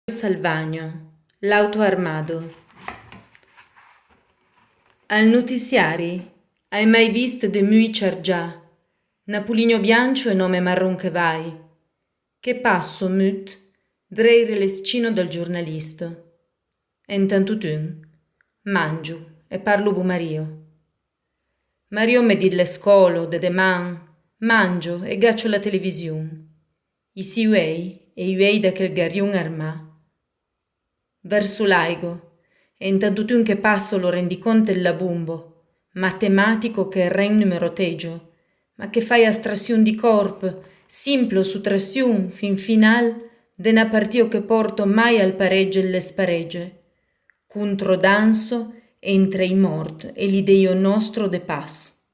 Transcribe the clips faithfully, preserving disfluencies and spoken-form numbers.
Salvagno, l'auto armado. Al noticiari ai mai vist de mui charjar, Napolinho biancho e nome marron che vai, che passo mut dreire l'escino dal giornalista. E intantutun mangio e parlo bu Mario. Mario me dit l'escolo de deman, mangio e gacio la television. I si uei e uei da quel garion armà. Verso l'aigo, e intantutun che passo lo rendiconte la bombo, matematico che ren numeroteggio, ma che fai astrazion di corp, simplo sutrazion fin final de na partio che porto mai al paregge e l'esparegge, contro danso entre i mort e l'ideio nostro de pas.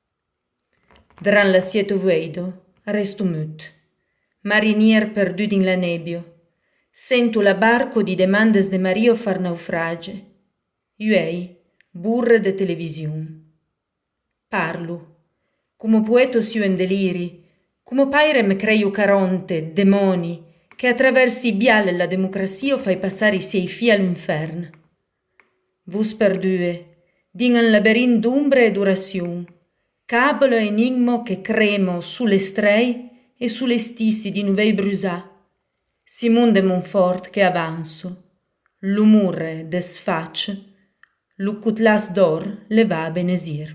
Dran la sieta vueido, resto mut. Marinier perdù din la nebio. Sento la barco di demandes de Mario far naufrage. Uei, burre de television. Parlo. Como poeto siu en deliri, como paire me creio caronte, demoni, che a travers i bial la democracio fai passar i siei fi a l'infern. Vos perdue, din un laberint d'ombre e d'orazion, cablo enigmo che cremo su l'estrei e su l'estissi di nuvei brusà. Simon de Montfort che avanso, lo morre desfach, lo cotlas d'or le va a benesir.